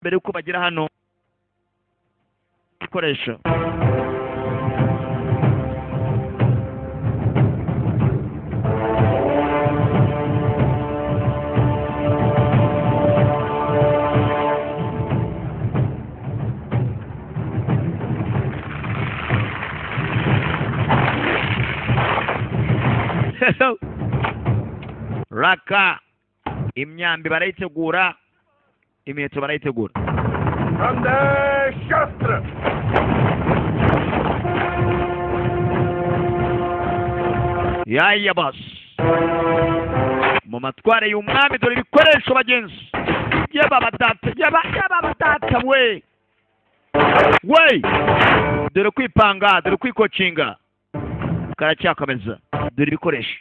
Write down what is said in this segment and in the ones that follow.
Mbere yuko bagera hano, ibikoresho raka, imyambi barayitegura, imiheto barayitegura. Shastra! Yaya basi, mu matware y'umwami, dore ibikoresho bagenzi. Yaba data, yaba, yaba data we we, dore kwipanga, dore kwikocinga karacyakomeza. Dore ibikoresho.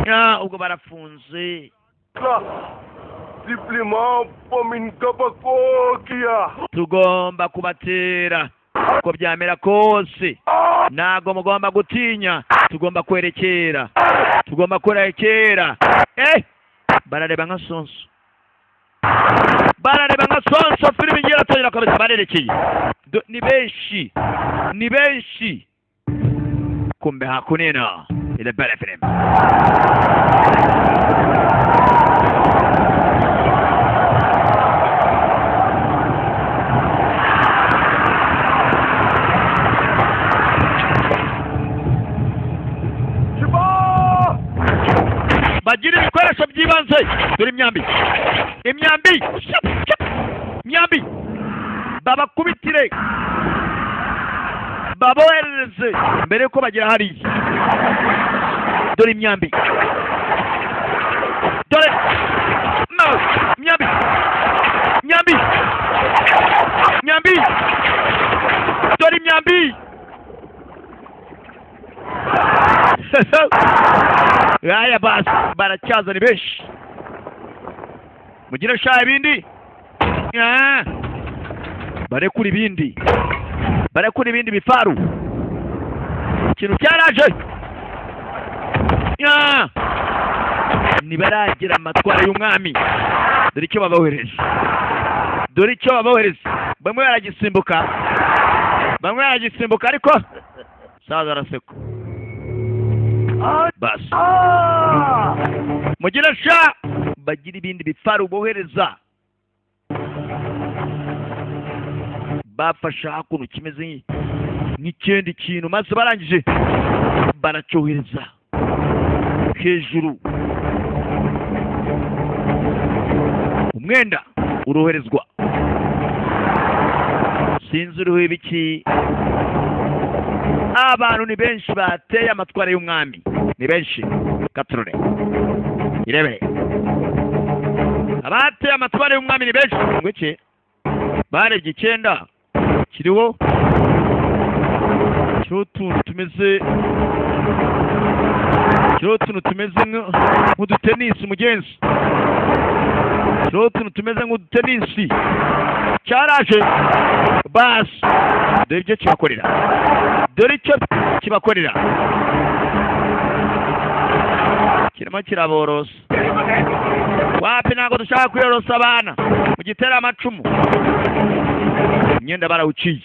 Ah, ubwo barafunze. Simplement pominkabakokia. Tugomba kubatera uko byamera kose, ntabwo mugomba gutinya, tugomba kwerekera, tugomba kwerekera. Barareba nka sonso, barareba nka sonso. Filime igiye iratangira kabisa, barerekeye. Ni benshi, ni benshi. Kumbe hakunino ile bere filime. Shiba! Bagira ibikoresho by'ibanze. Dore imyambi, imyambi, shap, shap. Imyambi babakubitire, baboherereze mbere yuko bagera hariya. Dore imyambi, dore no imyambi, imyambi, imyambi, dore imyambi. Aya basi, baracyaza, ni benshi. Mugire sha ibindi. Ah. Barekura ibindi, barekura ibindi bifaru. Ikintu cyaraje. Ah. Ntibaragira amatwara y'umwami. Dore icyo babohereje, dore icyo babohereza. Bamwe baragisimbuka, bamwe baragisimbuka, ariko saza araseka basi. Mugire sha, bagira ibindi bifaru bohereza. Bafashe hakuno kimeze nk'ikindi kintu, maze barangije baracyohereza hejuru. Umwenda uroherezwa, sinzi uriho ibiki. Abantu ni benshi bateye amatwara y'umwami, ni benshi. Katurore irebere, abateye amatwara y'umwami ni benshi. Ngo iki barebye icyenda kiriho, kiriho utuntu tumeze, kiriho utuntu tumeze nk'udutenisi mugenzi, kiriho utuntu tumeze nk'udutenisi. Cyaraje basi, dore ibyo kibakorera, dore icyo kibakorera. Kirimo kiraborosa. Wapi, ntabwo dushaka kwiyorosa abana mugitera amacumu. Imyenda barawuciye.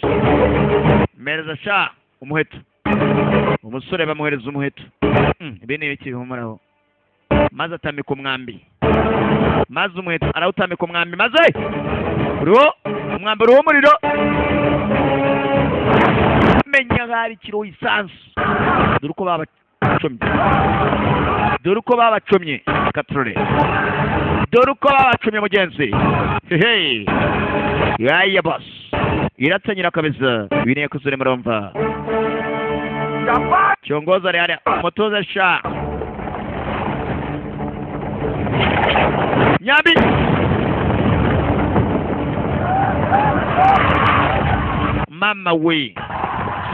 Mpereza sha umuheto. Umusore bamuhereza umuheto. Ibi ni ibiki bihumuraho? Maze atamika umwambi, maze umuheto arawutamika umwambi, maze uriho umwambi, uriho umuriro. Menya hari ikiro isansu. Dore uko babacomye, dore uko babacomye. Katurore, dore uko babacomye mugenzi. Hehe, yaya boss, iratanyira kabisa. Ibi ni yakozwe murumva. Kiongozi ari hariya, umutoza sha nyambi. Mama we!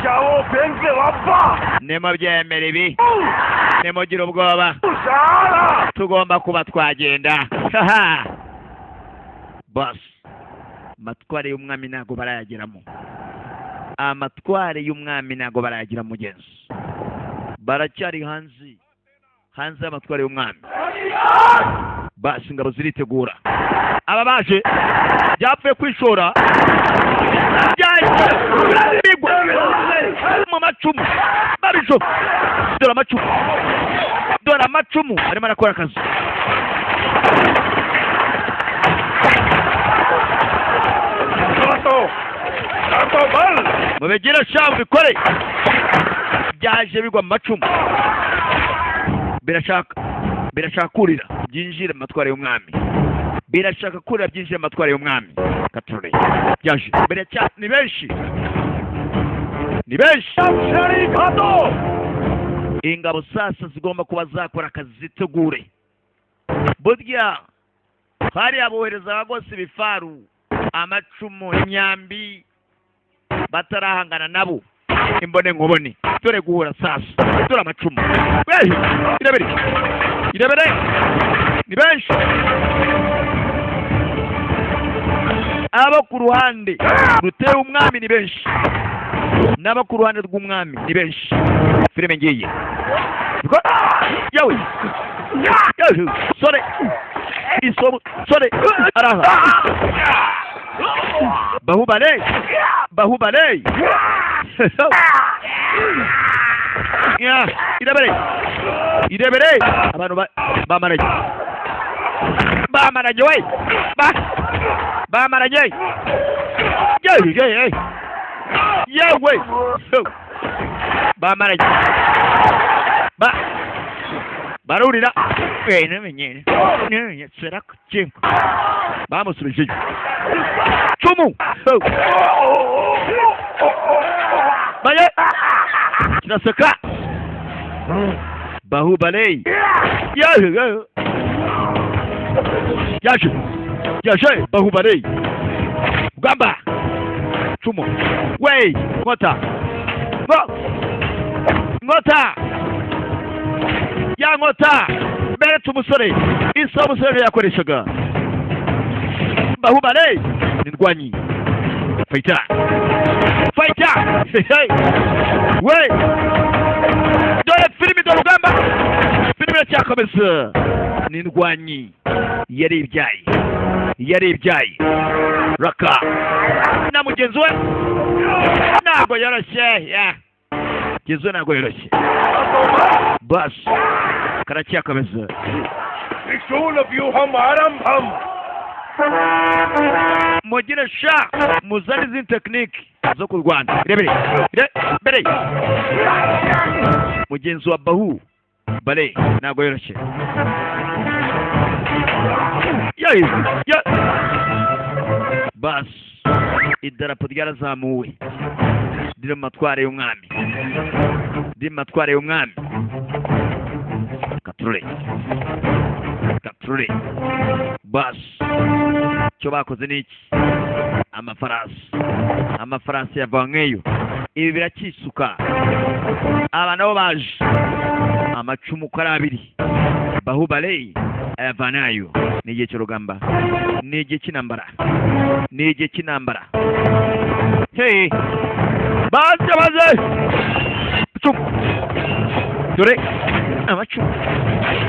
Shao Benze Wapa! Nimubyemera ibi, nimugire ubwoba. Shara! Tugomba kuba twagenda. Haha boss, amatware y'umwami ntabwo barayageramo, amatware y'umwami ntabwo barayagira mugenzi. Baracyari hanze, hanze y'amatware y'umwami. Basi ingabo ziritegura. Aba baje byapfuye kwishora, byahise bigwa mu macumu babijo. Dore amacumu, dore amacumu arimo arakora akazi. काटो काटो बल Mubigire sha, mubikore. Byaje bigwa mu macumu, birashaka kurira byinjire mu matwara y'umwami, birashaka kurira byinjire mu matwara y'umwami. Katurore byaje biracya. Ni benshi, ni benshi. शरी काटो Ingabo sasa zigomba kuba zakora akazi, zitegure. Burya hariya bohereza rwose ibifaru, amacumu, imyambi, batarahangana nabo imbone nkubone. Dore guhura sasa, dore amacumu. Wehe, irebere, irebere, ni benshi. Abo ku ruhande ruteye umwami ni benshi, n'abo ku ruhande rw'umwami ni benshi. Filime ngiye. Yawe yawe, sore isomo, sore araha. Bahubale, bahubale. Ya irebere, irebere. Abantu bamaranye, bamaranye we, ba bamaranye. Yewe yewe yewe, bamaranye, ba barurira wenyine sera kukingo bamusubijeyo cumu baye kiraseka. Bahubale yaje yaje yaje. Bahubale ugamba cumu wey, nkota ngo nkota ya nkota beretse umusore isa umusore yakoreshaga. Bahubale ni ndwanyi, fighter, fighter. Hey we, dore filimi, dore urugamba, filimi iracyakomeza. Ni ndwanyi yaribyaye, yaribyaye. Raka na mugenzi we ntabwo yoroshye ya mugenzi we ntabwo yoroshye. Basi karacyakomeza. त्रिशूल व्यूहम आरंभम Mugire sha, muzane izindi tekinike zo kurwana. Irebere, irebere. Mugenzi wa Bahu Bale ntabwo yoroshye. Ya ya, basi idarapo ryarazamuwe, riri mu matwara y'umwami, riri mu matwara y'umwami. Katurure, katurure. Basi icyo bakoze ni iki? Amafarasi, amafarasi yavanyweyo. Ibi birakisuka. Aba nabo baje amacumu uko ari abiri. Bahubale ayavanayo. Ni igihe cy'urugamba, ni igihe cy'intambara, ni igihe cy'intambara. Hey, baze, baze cumu. Dore amacumu,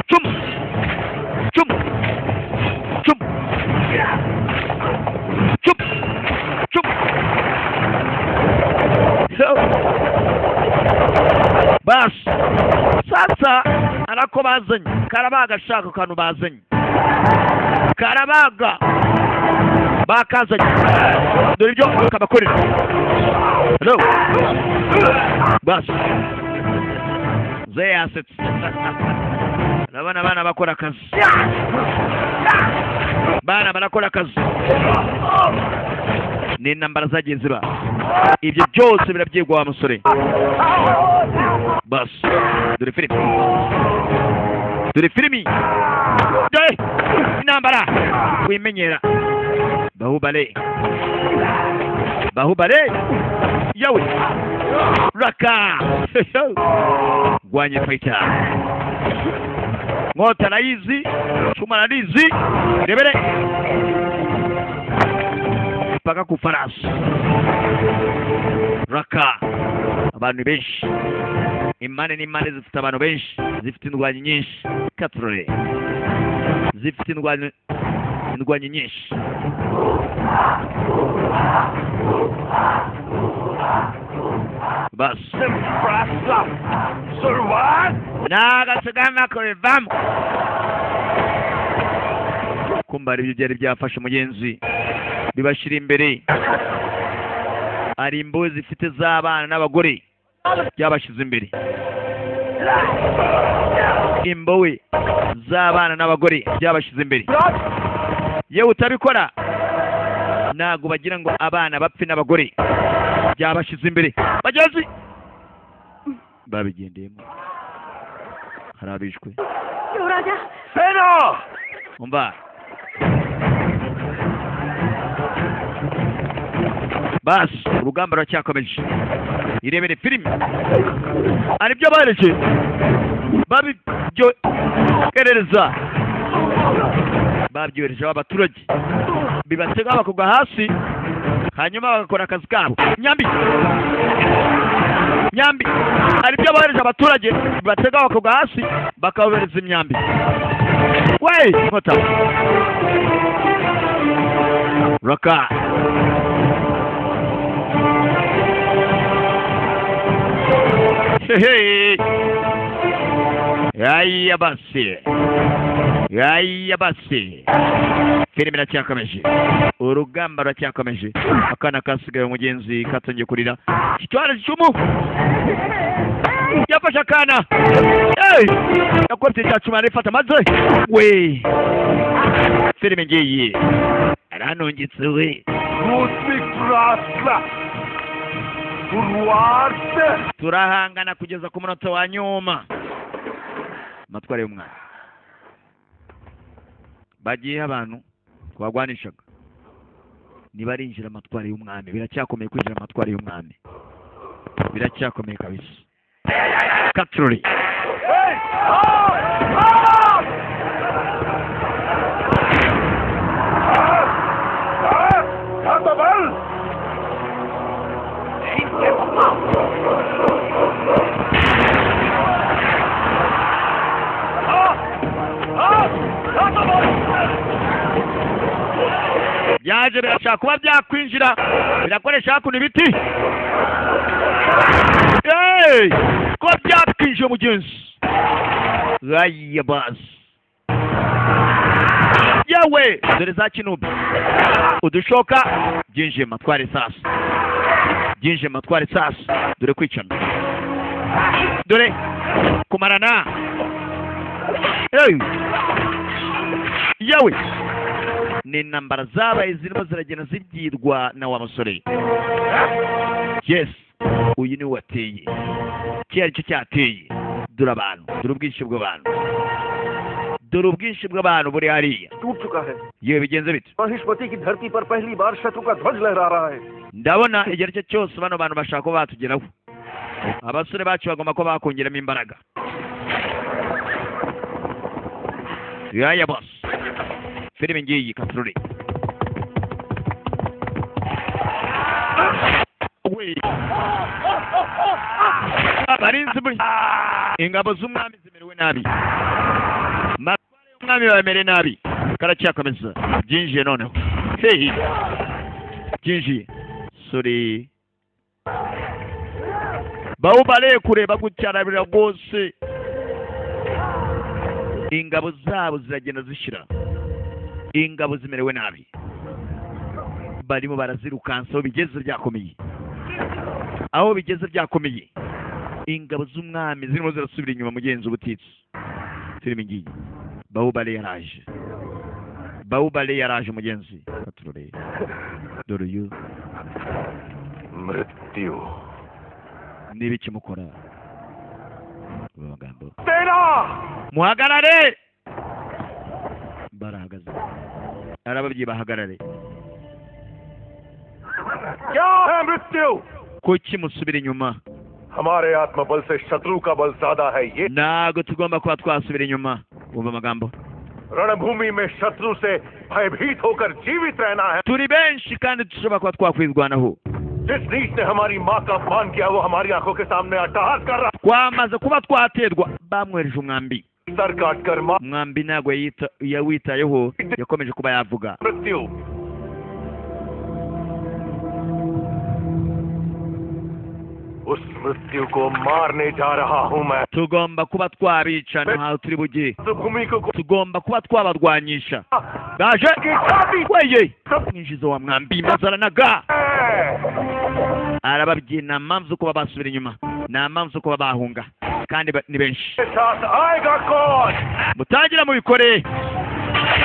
cumu, cumu, cumu, cumu, cumu. Basi sasa arako bazanye karabaga, shaka kantu bazanye karabaga, bakazanye. Dore ibyo kabakorera. Hello, basi ze yasetse. Urabona abana bakora akazi, bana barakora akazi. Ni intambara zagiye ziba, ibyo byose birabyigwa wa musore. Basi dore filimi, dore filimi, dore intambara wimenyera. Bahubale, bahubale yawe raka gwanye fighter. Nkota arayizi, cuma ararizi. Rebere mpaka ku farasi. Raka abantu benshi, impande n'impande zifite abantu benshi, zifite indwanyi nyinshi. Katurore Zifite indwanyi, indwanyi nyinshi. Basi ntago kubivamo. Kumva hari ibyo byari byafashe umugenzi, bibashyira imbere. Hari imbohe zifite z'abana n'abagore, byabashyize imbere. Imbohe z'abana n'abagore byabashyize imbere. Yewe, utabikora, ntabwo bagira ngo abana bapfe n'abagore. Byabashyize imbere, bagenzi babigendeyemo. Hari abishwe. युवराजा। सेना। Umva basi, urugamba ruracyakomeje. Irebere filime, hari ibyo bareke babibyoherereza, babyohereje abaturage, bibatega bakugwa hasi, hanyuma bagakora akazi kabo. Nyambi myambi, hari ibyo bohereje abaturage, bibatega bakugwa hasi, bakabohereza imyambi. We nkota raka. Hehe. Aya basi, aya basi, filime iracyakomeje, urugamba ruracyakomeje. Akana kasigaye, umugenzi, katangiye kurira. Iki cyana cy'umu yafashe akana. Hey! Yakubise cya cuma, arifata maze we. Filime ngiyi aranungitse we. रास्ता शुरुआत। Turahangana kugeza ku munota wa nyuma. Amatwara y'umwana bagiyeho, abantu twagwanishaga ntibarinjira amatwara y'umwami. Biracyakomeye kwinjira amatwara y'umwami, biracyakomeye kabisa. Katururi. बल। Byaje birashaka kuba byakwinjira, birakoresha hakuno ibiti. Hey! Kuba byakwinjiye, mugenzi, aya basi. Yewe, dore za kinubi, udushoka byinjiye mu matwara isasu, byinjiye mu matwara isasu. Dore kwicana, dore kumarana. Hey! Yewe, ni intambara zabaye, zirimo ziragenda zibyirwa na wa musore. Yes, uyu niwe wateye kiriya, nicyo cyateye. Dore abantu, dore ubwinshi bw'abantu, dore ubwinshi bw'abantu buri hariya. टूट चुका है। Yewe, bigenze bite? Mahishmati की धरती पर पहली बार शत्रु का ध्वज लहरा रहा है। Ndabona igihe ari cyo cyose bano bantu bashaka ko batugeraho. Abasore bacu bagomba kuba bakongeramo imbaraga. Yaya boss, filime ngiyi katururi we. Abarinzi ingabo z'umwami zimerewe nabi, matware y'umwami bamerewe nabi. Karacyakomeza, byinjiye noneho. Hehe, byinjiye sore bawubare kureba gucyarabira rwose. Ingabo zabo ziragenda zishira, ingabo zimerewe nabi, barimo barazirukansa. Aho bigeze byakomeye, aho bigeze byakomeye. Ingabo z'umwami zirimo zirasubira inyuma, mugenzi, ubutitsi. Filime ngiyi, Bawubale yaraje, Bawubale yaraje, mugenzi. Katurore, dore uyu. मृत्यु। Niba ikimukora mu magambo. सेना। Muhagarare! Barahagaze, arababwiye bahagarare. क्या है मृत्यु? Kuki musubira inyuma? हमारे आत्मबल से शत्रु का बल ज्यादा है, ये Ntabwo tugomba kuba twasubira inyuma. Wumva amagambo. रणभूमि में शत्रु से भयभीत होकर जीवित रहना है। Turi benshi kandi dushobora kuba twakwirwanaho. जिस नीच ने हमारी माँ का अपमान किया, वो हमारी आंखों के सामने अट्टहास कर रहा। Twamaze kuba twaterwa, bamwohereje umwambi. Sir काट कर मार Umwambi ntabwo yawitayeho, yakomeje kuba yavuga. मृत्यु उस मृत्यु को मारने जा रहा हूँ मैं। Tugomba kuba twabica, ntaho turi bujye. भूमि को Tugomba kuba twabarwanyisha baje की छाती weye mwinjizo wa mwambi maze aranaga arababwiye, nta mpamvu zo kuba basubira inyuma, nta mpamvu zo kuba bahunga kandi ni benshi. के साथ आएगा कौन? Mutangira mubikore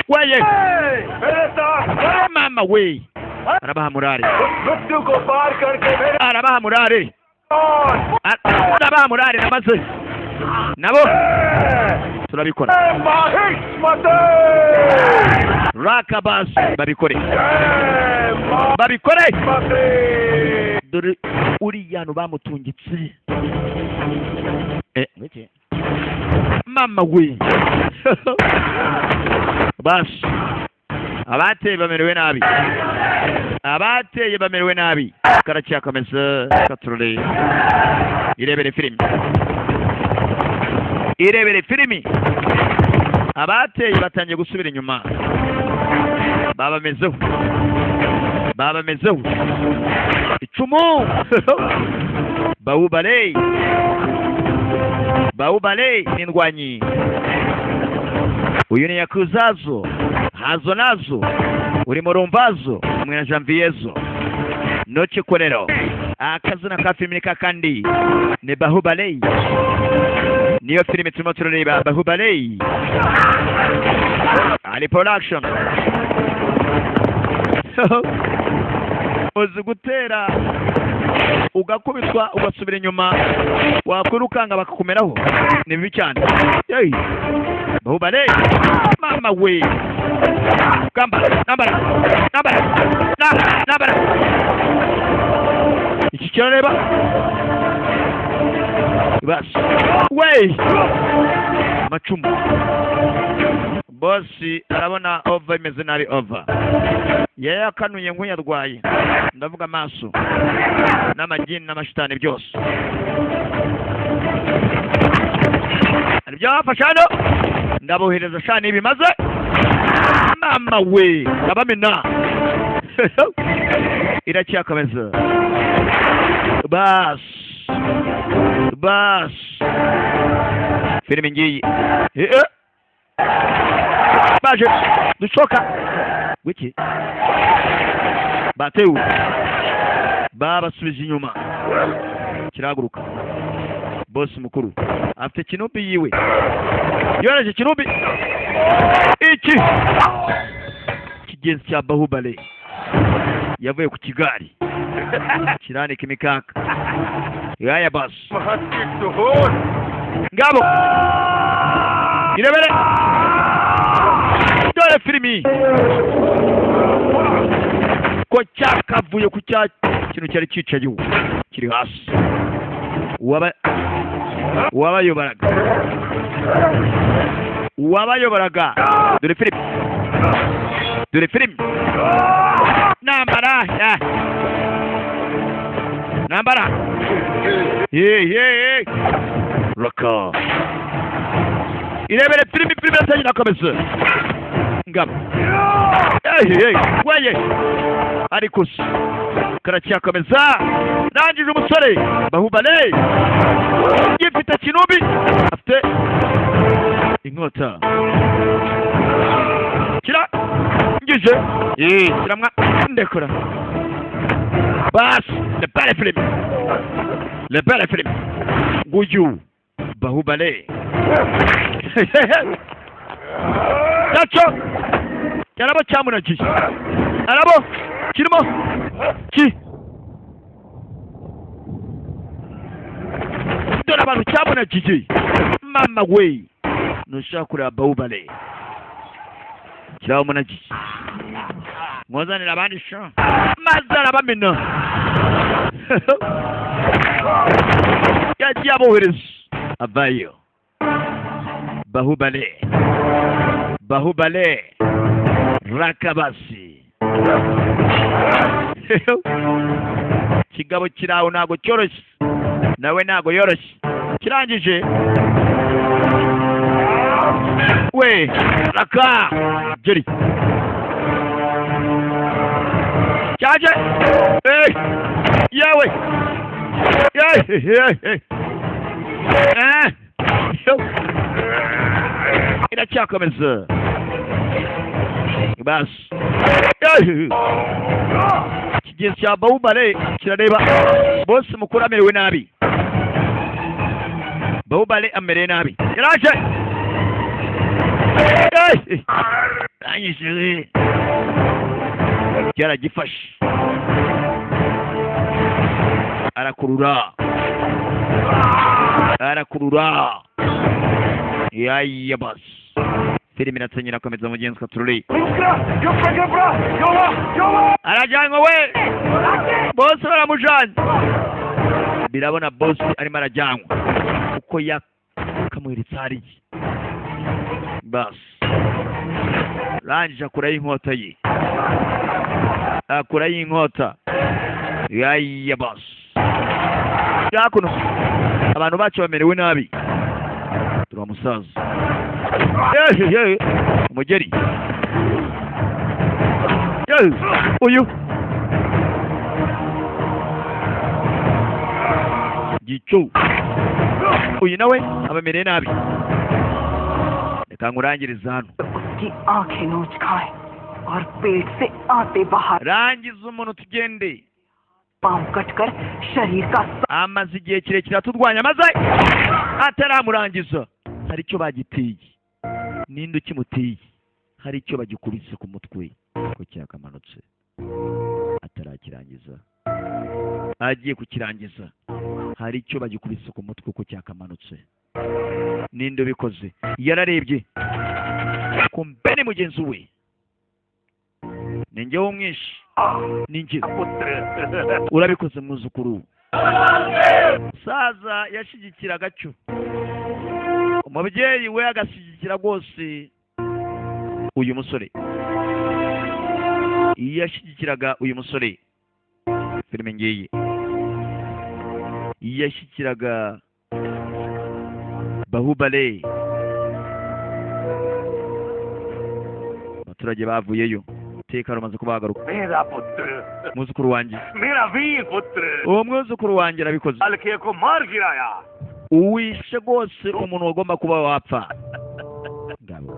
weye. मेरे साथ अरे Mama we, arabaha murare. उस मृत्यु को पार करके मेरे Arabaha murare. कौन? Arabaha murare namaze nabo turabikora. Mahishmati Rakabasi babikore. जय Babikore. Mahishmati. Dore uriya hantu bamutungitse. Eh, ngiki. Mama we, basi abateye bamerewe nabi, abateye bamerewe nabi. Karacyakomeza katurore. Irebere filimi, irebere filimi. Abateye batangiye gusubira inyuma, babamezeho, babamezeho icumu. Bawubale, bawubale n'indwanyi. Uyu ni yakuzazo hazo nazo uri murumvazo hamwe na Janviezo noce korero. Akazina ka filimi kakandi ni Bahubale, niyo filimi turimo turareba, Bahubale Ali Production. Uzi gutera ugakubitwa ugasubira inyuma, wakwirukanga bakakumeraho, ni bibi cyane. Hey. Bahubale, mama we, gamba nambara nambara na nambara iki kirareba basi we amacumu. Bosi arabona ova imeze nabi, ova yayakanuye nk'uyarwaye, ndavuga amaso n'amagini n'amashitani byose hari ibyo bafashe hano. Ndabohereza shani bimaze, mama we, ndabamena. Iracyakomeza. Bas bas, filime ngiyi. Eh, eh. Baje dushoka wiki batewe babasubije inyuma, kirahaguruka. Bosi mukuru afite kinubi yiwe, yohereje kinubi iki kigenzi cya Bahubale yavuye ku kigari kiranika imikaka yaya basi. महत सुहोर Ngabo irebere dore filimi ko cyakavuye ku cya kintu cyari cyicaye ubu kiri hasi. Uwabayoboraga, uwabayoboraga, dore filimi, dore filimi. Nambara ya nambara ye ye ye raka. Irebere filimi, filimi iratangira akomeza. Ngabo. Hey, hey, weye ariko se karacyakomeza. Rangije umusore Bahubale gifite kinubi, afite inkota kirangije. Eh, kiramwa ndekora basi. Le belle film, le belle film. Nguyu Bahubale nacyo cyarabo cyamunagiye, arabo kirimo ki dore abantu cyamunagiye. Mama we, ntushaka kureba Bahubale kiramunagiye, mwazanira abandi sha maze arabamena. Yagiye abohereza avayo. Bahubale, Bahubale rakabasi. Kigabo kiraho ntabwo cyoroshye, nawe ntabwo yoroshye. Kirangije We raka jeri cyaje. Eh, yawe eh eh, yo. Iracyakomeza basi. Ikigezi cya Bahubali kirareba bose. Mukuru amerewe nabi, Bahubali amerewe nabi. Yaraje. Arangije cyaragifashe, arakurura, arakurura. Yaya basi, filime iratangira, akomeza. Mugenzi katururi arajyanwa we, bose baramujanye. Birabona bosi arimo arajyanwa uko yakamuheretse hariya. Basi, rangije akurayo inkota ye, akurayo inkota. Yaya basi, hakuno abantu bacu bamerewe nabi. Turamusaza yeee umugeri. Yeee, uyu gicu uyu nawe abamereye nabi. Reka nkurangirize hano. उसकी आंखें नोच खाए और पेट से आते बाहर Rangiza umuntu tugende. पांव कटकर शरीर का Amaze igihe kirekire aturwanya, maze ataramurangiza hari icyo bagiteye. Ninde ukimuteye? Hari icyo bagikubise ku mutwe ko cyakamanutse. Atarakirangiza, agiye kukirangiza, hari icyo bagikubise ku mutwe ko cyakamanutse. Ninde ubikoze? Yararebye kumbe ni mugenzi we. Ni njyewe umwishe, ni njye urabikoze mwuzukuru. Saza yashyigikiraga cyo umubyeyi we, agashyigikira rwose uyu musore, yashyigikiraga uyu musore. Filime ngiyi, yashyigikiraga Bahubali. Abaturage bavuyeyo, umutekano umaze kubagaruka. मेरा पुत्र। Mwuzukuru wanjye। मेरा वीर पुत्र। Uwo mwuzukuru wanjye arabikoze। अलखे को मार गिराया। Uwishe rwose umuntu wagomba kuba wapfa. Ngabo.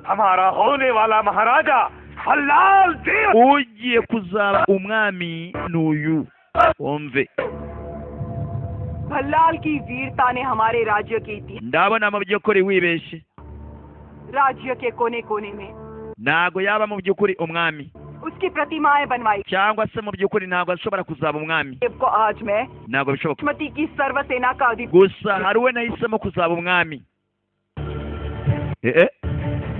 हमारा होने वाला महाराजा हलाल देव। Ugiye kuzaba umwami ni uyu, wumve. Bhallal की वीरता ने हमारे राज्य की इतिहास Ndabona mu by'ukuri wibeshye। राज्य के कोने कोने में Ntago yaba mu by'ukuri umwami उसकी प्रतिमाएं बनवाई। cyangwa se mu by'ukuri ntabwo ashobora kuzaba umwami। देव को आज मैं Ntabwo bishoboka। मती की सर्वसेना का अधिपति Gusa hari uwe nahisemo kuzaba umwami. Eh,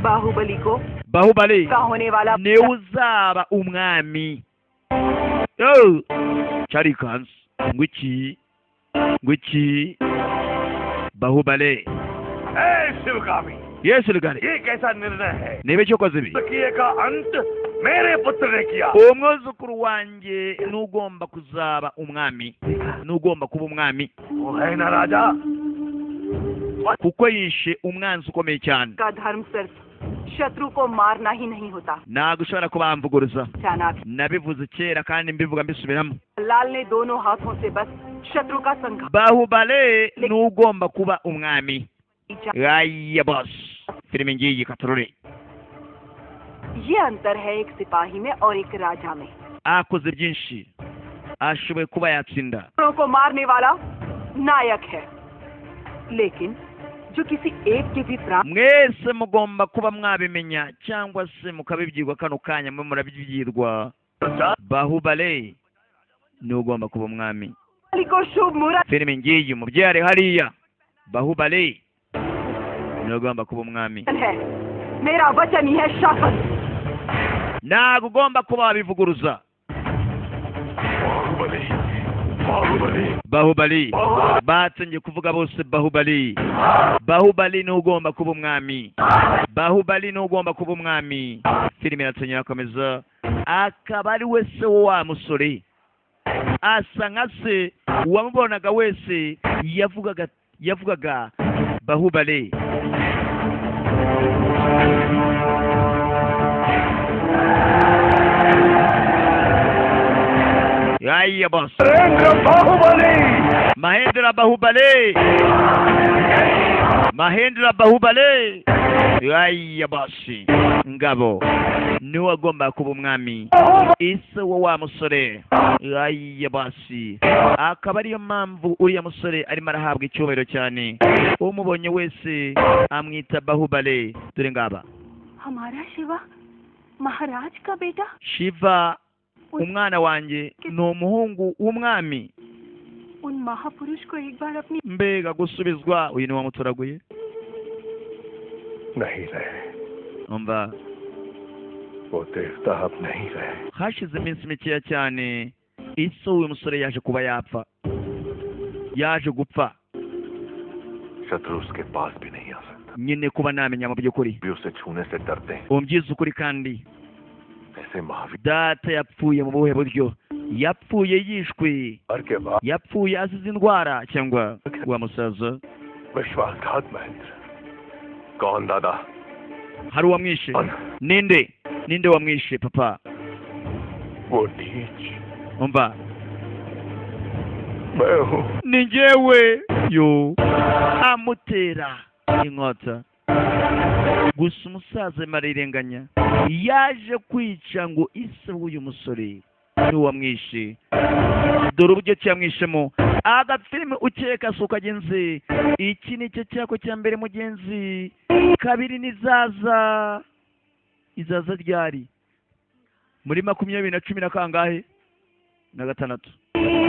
Baahubali को Bahubali का होने वाला niwe uzaba umwami. Yo! Cyarikanze ngo iki, ngo iki? Bahubali. ए शिवगामी। Yesu rugari. ये कैसा निर्णय है? Niba icyo ukoze ibi, किए का अंत मेरे पुत्र ने किया। uwo mwuzukuru wanjye n'ugomba kuzaba umwami, n'ugomba kuba umwami, वो है ना राजा। kuko yishe umwanzi ukomeye cyane. का धर्म सिर्फ शत्रु को मारना ही नहीं होता। Ntabwo ushobora kubamvuguruza। जाना भी। Nabivuze kera kandi mbivuga mbisubiramo. लाल ने दोनों हाथों से बस शत्रु का संघार Bahubali n'ugomba kuba umwami. Aya boss, filime ngiyi katorore. ये अंतर है एक सिपाही में और एक राजा में। Akoze byinshi, ashoboye kuba yatsinda. शत्रुओं को मारने वाला नायक है, लेकिन जो किसी एक के भी प्राण Mwese mugomba kuba mwabimenya cyangwa se mukabibyirwa kano kanya, mwe murabibyirwa. Bahubali niwe ugomba kuba umwami. बलि को शुभ मुहूर्त Filime ngiyi, umubyeyi ari hariya. Bahubali niwe ugomba kuba umwami. है। मेरा वचन ही है शासन। Ntabwo ugomba kuba wabivuguruza. Baahubali, Baahubali. Bahubali, batangiye kuvuga bose Bahubali. Bahubali niwe ugomba kuba umwami, Bahubali niwe ugomba kuba umwami. Filime iratangira, akomeza, akaba ari we se wa musore. Asa nka se. Uwamubonaga wese yavugaga Bahubali. Yaya boss. Mahendra Baahubali. Mahendra Bahubali. Mahendra Bahubali. Yaya boss. Ngabo niwe agomba kuba umwami, ise wo wa musore. Yaya basi, akaba ariyo mpamvu uriya musore arimo arahabwa icyubahiro cyane. Umubonye wese amwita Bahubali. Dore ngaba. हमारा शिवा महाराज का बेटा. Shiva umwana wanjye ni umuhungu w'umwami. उन महापुरुष को एक बार अपनी Mbega gusubizwa! Uyu ni wamutoraguye. नहीं रहे Umva, वो देवता, अब नहीं रहे. Hashize iminsi mikeya cyane ise w'uyu musore yaje kuba yapfa, yaje gupfa. शत्रु उसके पास भी नहीं आ सकता. Nyine kuba namenya mu by'ukuri, भी उसे छूने से डरते हैं. umbyize ukuri kandi, ऐसे Mahavir data yapfuye mu buhe buryo? Yapfuye yishwe, के बाद yapfuye azize indwara, cyangwa wa musaza विश्वासघात महेंद्र. कौन दादा? hari uwamwishe? कौन? Ninde, ninde wamwishe, papa? वो नीच Umva, मैं हूँ. Ni njyewe. Yo, amutera inkota. Gusa umusaza arirenganya, yaje kwica ngo ise w'uyu musore niwe wamwishe. Dore uburyo cyamwishemo. Agafilime ukeka si ukagenzi. Iki ni cyo cyako cya mbere, mugenzi. Kabiri nizaza, izaza ryari? Muri makumyabiri na cumi na kangahe na gatandatu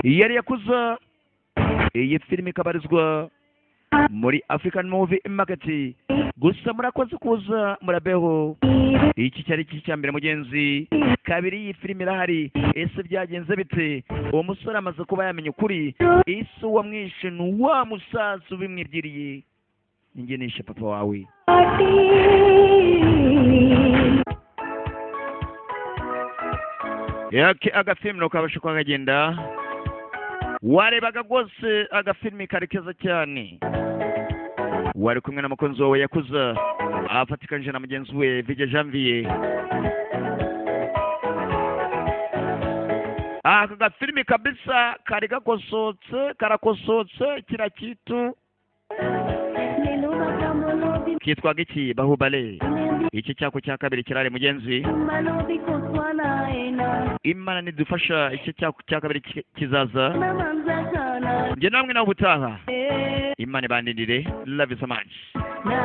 yari yakuza. Iyi filime ikabarizwa muri African Movie Market. Gusa murakoze kuza, murabeho. Iki cyari iki cya mbere, mugenzi. Kabiri iyi filime irahari. Ese byagenze bite? Uwo musore amaze kuba yamenya ukuri, ese uwamwishe ni wa musaza ubimwibwiriye: ninjye nishe papa wawe. Yake agafilime nuko kabasha kuba kagenda. Warebaga rwose agafilime kari keza cyane. Wari kumwe na mukunzi wawe Yakuza, afatikanyije na mugenzi we Vijay Janvier. Aka gafilime kabisa kari gakosotse, karakosotse. Kira kitu kitwaga iki? Bahubali. Iki cyako cya kabiri kirari, mugenzi. Imana nidufasha, iki cyako cya kabiri kizaza. Njye namwe nawe ubutaha, Imana ibandindire. Love you so much.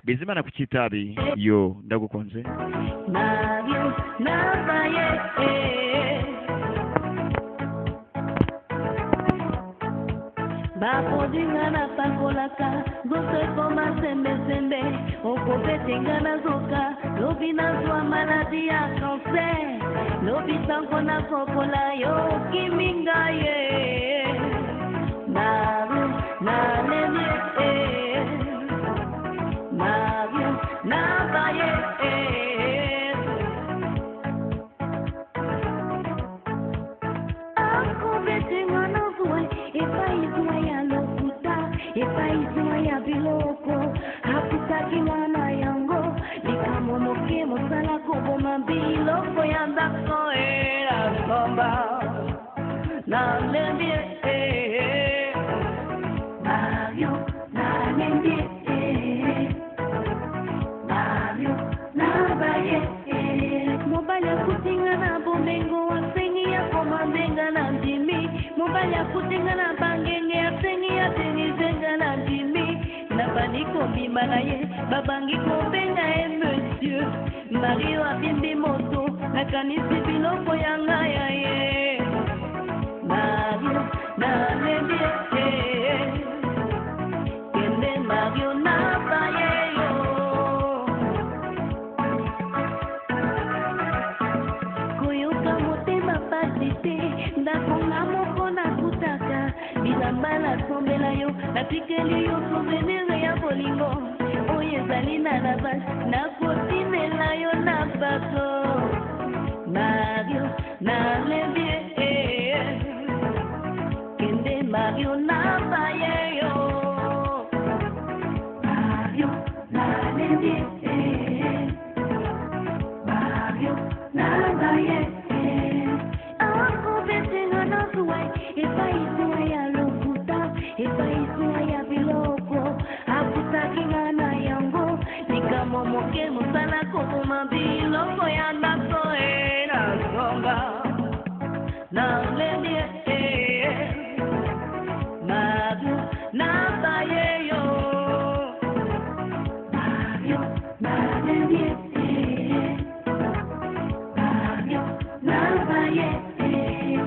Bizimana ku kitabi yo, ndagukunze. Bakodinga napakolaka nzoto ekoma sembesembe, okobetenga nazoka lobi nazwa maladi ya cancer, lobi ntango nakokola yo okiminga ye Mario nalemi Mario nabaye. Akobetenga nazwa epai zwa ya lokuta, epai zwa ya biloko apesaki wana yango likambo moke mosala koboma biloko ya ndako elangomba nalembi. Mario nalembi, Mario nabaye. Mobali akutinga na bomengo, asengi ya komandenga na ndimi. Mobali akutinga na bangenge, asengi ya tenizenga na ndimi. Nabandi kobima na ye, babangi kobenga ye monsieur Mario. Abimbi moto, nakanisi biloko ya ngai ya ye. Mario nalembi ye, kende Mario nabaye yo. Koyoka motema pasi te, ndako nga moko nakutaka bilamba nasombela yo, natikeli yo souvenir ya bolingo oyo ezali na lavage, nakotinela yo na bato. Mario nalembi ye, kende Mario nabaye yo. Mario nabaye akobetenga na zuwa epai zuwa ya lokuta epai zuwa ya biloko akutakinga na yango likambo moke mosala koboma biloko ya ndako e nazonga nalembi Mario nabaye yo Mario nalembi Mario nabaye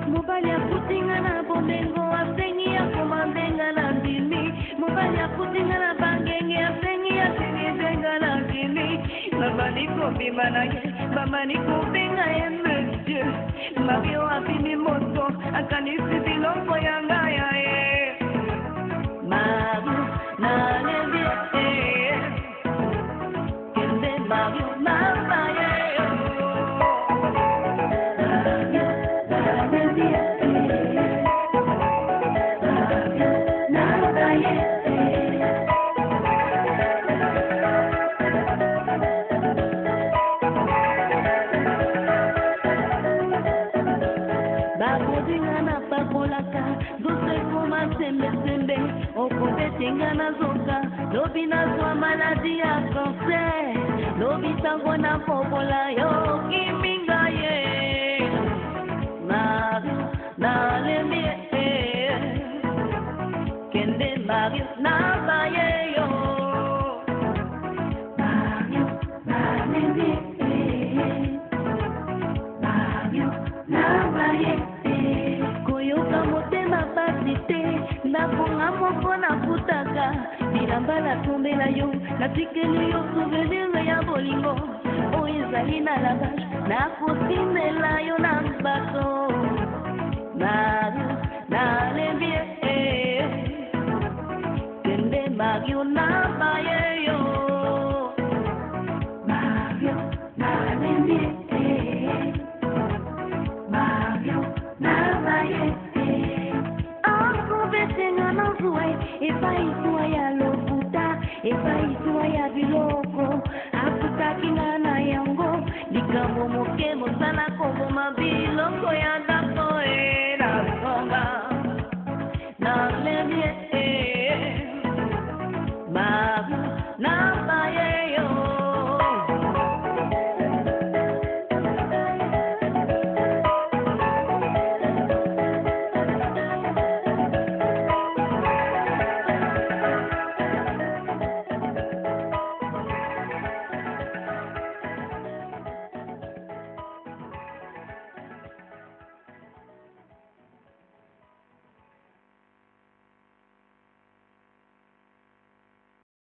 mobali akutinga na bomengo asengi akomandenga na ndimi mobali akutinga na bangenge asengi asengizenga na ndimi babandi kobima na ye babandi kobenga ye monsieur Mario abimi moto akanisi biloko ya ngai ya ye Mario nalembi kende Mario nabaye yo Mario nalembi Mario nabaye bakodinga na pakolaka zosekoma sembesembe okobetenga nazoka lobi nazwa maladi ya kanser lobi ntango nakobola yo kiminga ye Mario nalembi kende Mario nabaye yo Mario nalembi Mario nabaye koyoka motema pasi te nakonga moko nafutaka bilamba natombela yo natikeli yo souvenir ya bolingo oyo ezali na lavage nakotindela yo na bato Mario nalembi kende Mario nabaye yo Mario nalembi Mario nabaye akobetenga na zuwa epai zuwa ya lokuta epai zuwa ya biloko akutakinga na yango likambo moke mosala koboma biloko ya